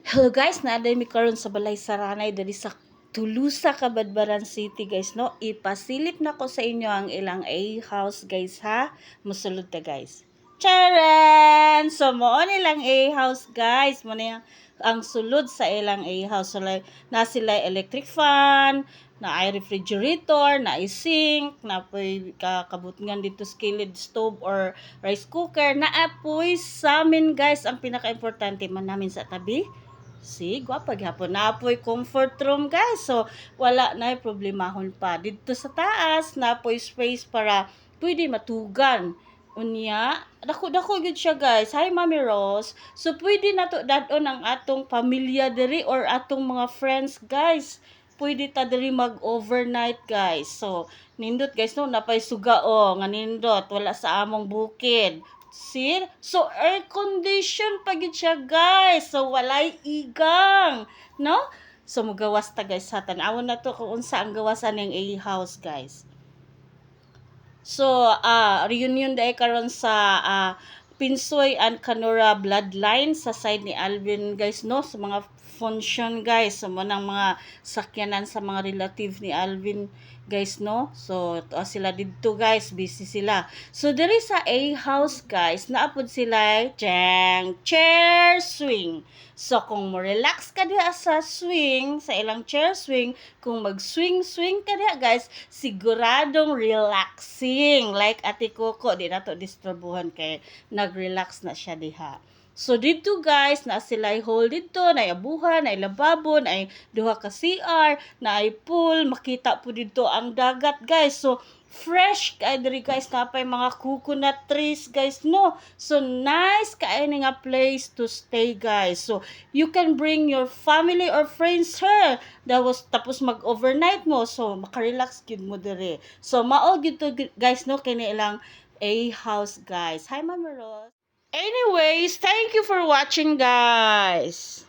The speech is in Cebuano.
Hello guys, naa mi karon sa Balay Saranay diri sa Tolosa, Cabadbaran City, guys, no. Ipasilip na ko sa inyo ang ilang A house, guys, ha. Musulod ta, guys. Charan! So mao nilang A house, guys. Mo na ang sulod sa ilang A house. So like, na sila electric fan, na ay refrigerator, na ay sink, na po'y kakabutngan dito skillet stove or rice cooker, na apoy sa amin, guys. Ang pinaka-importante man namin sa tabi. See, gwapa gyapon. Naapoy comfort room, guys. So, wala na problemahon pa. Dito sa taas, naapoy space para pwede matugan. Unya, dako-dako gyud siya, guys. Hi, Mami Rose. So, pwede na to dad-on ang atong pamilya diri or atong mga friends, guys. Pwede ta diri mag-overnight, guys. So, nindot, guys, no, napay suga oh, nga nindot wala sa among bukid. See? So, air condition pa gyud siya, guys. So, walay igang. No? So, mugawas ta, guys, sa tan-awon na to kung unsa ang gawasan ng A house, guys. So, reunion day karon sa Pinsoy and Canora bloodline sa side ni Alvin, guys, no, sa mga function, guys, sa mga mga sakyanan sa mga relative ni Alvin, guys, no. So to sila didto, guys, busy sila. So diri sa A house, guys, naapod sila jang chair swing. So kung mo relax ka diha sa swing, sa ilang chair swing, kung mag-swing swing ka diha, guys, siguradong relaxing. Like Ate Coco, di na to disturbuhan kay nag-relax na siya diha. So dito, guys, na sila hall dito, na abuhan, na lababo, na duha ka CR, na ay pool, makita po dito ang dagat, guys. So fresh kay diri, guys, napay mga coconut trees, guys, no. So nice kaayo ni nga place to stay, guys. So you can bring your family or friends here. Tapos tapos mag-overnight mo, so makarelax gyud mo diri. So mao gyud to, guys, no, kini ilang A house, guys. Hi, Mama Rose. Anyways, thank you for watching, guys.